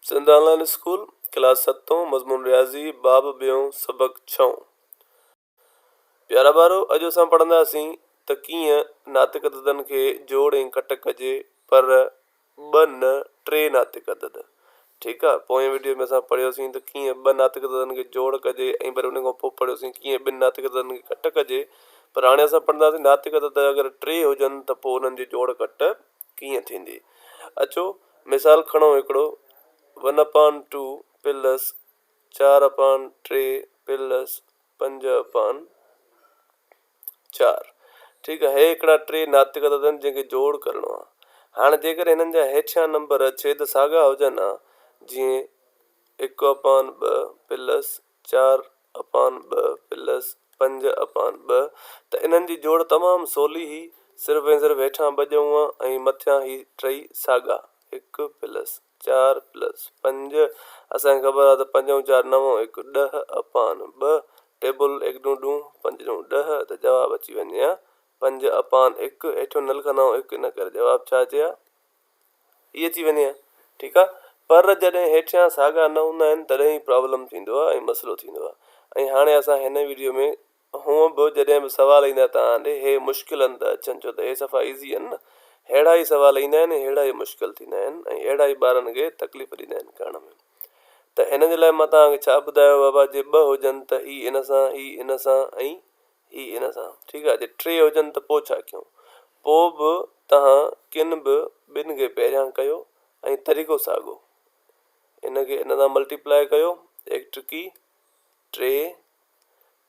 سنڌ آن line school, class ستون، مضمون رياضي، باب ٻيون، سبق ڇهون. پيارا ٻارو، اڄ اسان پڙهنداسين ته ڪيئن ناتڪ عددن کي جوڙ ۽ ڪٽ ڪجي، پر ٻه نه ٽي ناتڪ عدد. ٺيڪ آ، پوئين وڊيو ۾ اسان پڙهيوسين ته ڪيئن ٻه ناتڪ عددن کي جوڙ ڪجي ۽ وري ان کان پوء پڙهيوسين ڪيئن ٻن ناتڪ عددن کي ڪٽ ڪجي، پر هاڻي اسان پڙهنداسين ناتڪ عدد اگر ٽي هجن ته پوء انهن جي جوڙ ڪٽ ڪيئن ٿيندي. اچو مثال کڻو هڪڙو ون اپان ٽو پلس چار اپان ٽي پلس پنج اپان چار. ٺيڪ آهي، هي هڪڙا ٽي ناتڪ عدد آهن جن کي جوڙ ڪرڻو آهي. هاڻي جيڪڏهن هنن جا هيٺيان نمبر ڇيد ساڳا هجن ها، جيئن هڪ اپان ٻه پلس چار اپان ٻه پلس پنج اپان ٻه ته انهن جي جوڙ تمام سولي هئي، صرف ۽ صرف هيٺان ٻه ڄئون ها ۽ مٿيان هي ٽئي ساڳا، هڪ پلس چار پلس پنج، اسان کي خبر آهي ته پنج ۽ چار نو ۽ هڪ ڏهه اپان ٻه، ٽيبل هڪ ڏون ڏون، پنج ڏون ڏهه ته جواب اچي وڃي ها پنج اپان هڪ، هيٺيون نه لکندا آهيون هڪ ان ڪري جواب ڇا اچي ها؟ هي اچي وڃي ها ٺيڪ آ پر جڏهن هيٺيان ساڳا نه هوندا آهن تڏهن ئي پرابلم ٿيندو آ ۽ مسئلو ٿيندو آ ۽ هاڻي اسان هن ويڊيو ۾ هونء به جڏهن به سوال ايندا توهان ڏي هي مشڪل آهن ته اچن ڇو ته هي صفا ايزي آهن نه ههڙا ئي سوال ايندا آهن ۽ ههڙا ئي مشڪل ٿيندا آهن ۽ اهڙا ئي ٻارن کي تڪليف ڏيندا آهن ڪرڻ ۾ ته هن جي لاء مان توهان کي ڇا ٻڌايو بابا جي ٻه هجن ته هي ان سان هي ان سان ۽ هي ان سان ٺيڪ آ جي ٽي هجن ته پوء ڇا ڪيون پوء به توهان ڪن به ٻن کي پهريان ڪيو ۽ طريقو ساڳو ان کي ان سان ملٽيپلائي ڪيو هڪ ٽڪي ٽي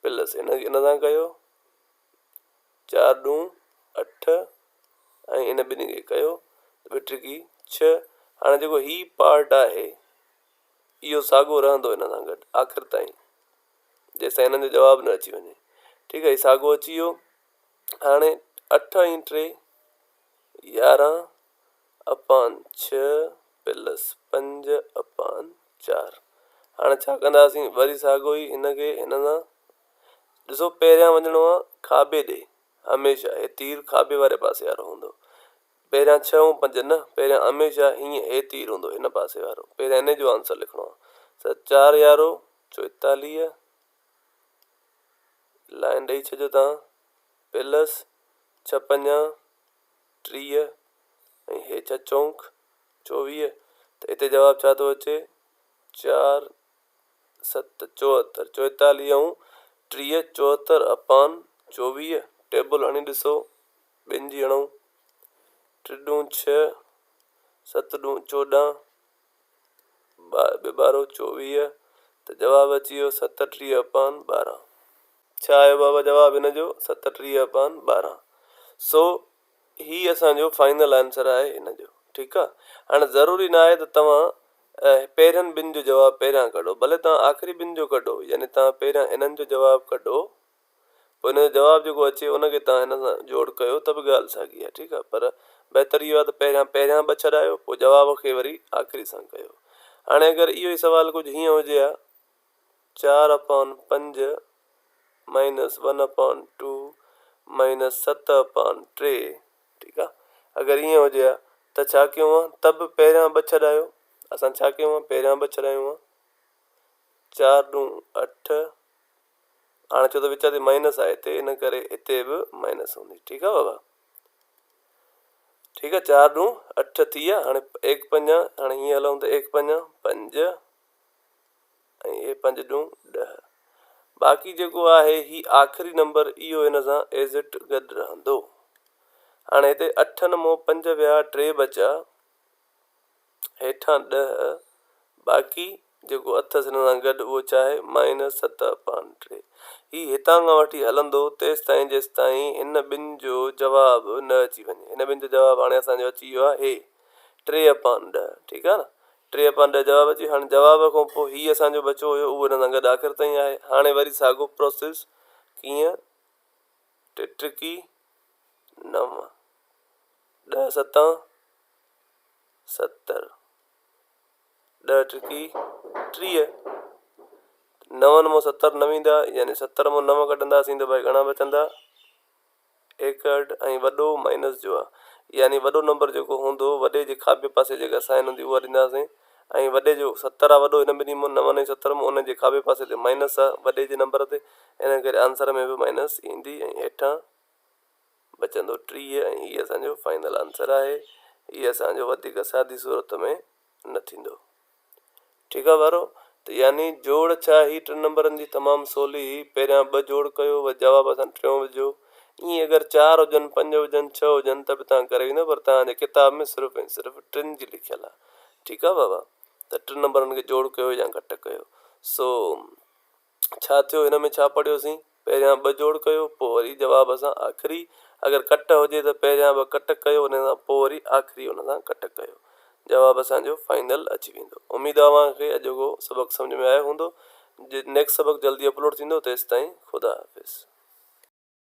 پلس ان کي ان سان ڪيو چار ڏون اٺ ۽ ان ٻنهي کي ڪيو ته ٻه ٽڪي ڇهه هاڻي جيڪو هي پارٽ آهي اهو ساڳو رهندو ان سان گڏ آخر تائين جيستائين هنن جو جواب نه اچي وڃي. ٺيڪ آهي ساڳو اچي ويو. هاڻي اٺ ۽ ٽي يارهن اپان ڇهه پلس پنج اپان چار. هاڻي ڇا ڪنداسين وري ساڳو ئي هن کي هن سان ڏسو پهريان وڃڻو آهي کاٻي ڏي هميشه هي تير کاٻي واري پاسي وارو هوندو پهريان ڇهه ۽ پنج نه، پهريان هميشه هيئن هي تير هوندو هن پاسي وارو، پهريان ان جو آنسر لکڻو آهي. سر چار يارو چوئيتاليهه لائن ڏئي ڇڏيو تان پلس ڇهه پنجا 30 ۽ هي ڇهه چونڪ 24 ته هتي جواب ڇا ٿو اچي چار ست چوهتر چوئيتاليهه ۽ 30 74 اپان 24 ٽيبل هڻي ڏسو ٻن جي هڻون، ٽي ڏون ڇهه، ست ڏون 14، ٻه ٻارهون 24 ته جواب اچي ويو 37 اپان 12. ڇا آيو بابا جواب هن جو 37 اپان 12. سو هي اسان جو فائنل آنسر آهي هن جو ٺيڪ آ. هاڻي ضروري نه آهي ته توهان پهرين ٻن جو جواب پهريان ڪڍو ڀلي توهان آخري ٻن جو ڪڍو يعني توهان پهريان انهن جو جواب ڪڍو پوء ان جو جواب جيڪو اچي ان کي توهان هن سان جوڙ ڪيو ته به ڳالهه ساڳي آهي ٺيڪ آهي پر بهتر اهو آهي ته پهريان پهريان ٻه ڇڏايو پوء جواب کي وري آخري سان ڪيو. هاڻي اگر اهو ئي سوال ڪجهه هيئن هجي ها چار اپان پنج minus one upon two minus ست اپان ٽي ٺيڪ آهي اگر ائين هجي ها ته ڇا ڪيون ها ته به پهريان ٻه ڇڏايو اسان ڇا ڪيون ها پهريان ٻه ڇڏايون ها چار ڏون اٺ هاڻي ڇو ته وچ تي مائنس آهي هتي ان ڪري هتي به مائنس هوندي ٺيڪ آهي بابا ٺيڪ آهي چار ڏون اٺ ٿي ويا هاڻي ايڪ پنجا هاڻي هيئن هلون ته ايڪ پنجا پنج ۽ هي پنج ڏون 10 باقي جيڪو آهي هي آخري نمبر اهو هن سان ايز it گڏ رهندو هاڻي هتي اٺن مون پنج ويا ٽي بچا هيٺان 10 باقي جيڪو اٿس هن سان گڏ اهو ڇا آهي مائنس ست اپان ٽي. هي هتان کان وٺي هلندو تيستائين جيستائين هن ٻن جو جواب نه اچي وڃي. هن ٻن جو جواب هاڻي اسان جو اچي ويو آهي هي ٽي اپان 10 ٺيڪ آهي نه ٽي اپان 10 جواب اچي ويو. هاڻي جواب کان پوء هي اسان جو بچو هيو اهو هن سان گڏ آخر تائين آهي. هاڻي وري ساڳو پروسيس ڪيئن ٽي ٽڪي نو ڏهه ستان 70 ڏهه ٽڪي 30 نون مان 70 نه ويندا يعني 70 مان نو ڪڍنداسين ته ڀائي گهڻا بچندا 61 ۽ وڏو مائنس جو آ يعني وڏو نمبر جيڪو هوندو وڏي جي کاٻي پاسي جيڪا سائن هوندي اها ڏينداسين ۽ وڏي جو 70 آ وڏو هن ٻنهي مان نون ۽ 70 مان ان جي کاٻي پاسي تي مائنس آ وڏي جي نمبر تي ان ڪري آنسر ۾ به مائنس ايندي ۽ هيٺان بچندو 30 ۽ هي اسان جو فائنل آنسر آهي. هي اسان جو وڌيڪ سادي صورت ۾ نه ٿيندو. ٺيڪ آ ٻارو ته يعني جوڙ ڇا هي ٽن نمبرن جي تمام سولي هي پهريان ٻه جوڙ ڪيو و جواب اسان ٽيون وجهو ائين اگر چار هجن پنج هجن ڇهه هجن ته به توهان ڪري ويندو پر توهان جي ڪتاب ۾ صرف ۽ صرف ٽن جي لکيل آ ٺيڪ آ بابا ته ٽن نمبرن کي جوڙ ڪيو يا گهٽ ڪيو سو ڇا ٿيو هن ۾ ڇا پڙهيوسين پهريان ٻه جوڙ ڪيو پوء وري جواب سان آخري اگر ڪٽ هجي ته پهريان ٻه ڪٽ ڪيو ان سان پوء وري آخري ان سان ڪٽ ڪيو جواب اسان جو فائنل اچي ويندو اميد آ اوهان کي اڄوڪو سبق سمجهه ۾ آيو هوندو نيڪسٽ سبق جلدي اپلوڊ ٿيندو تيستائين خدا حافظ.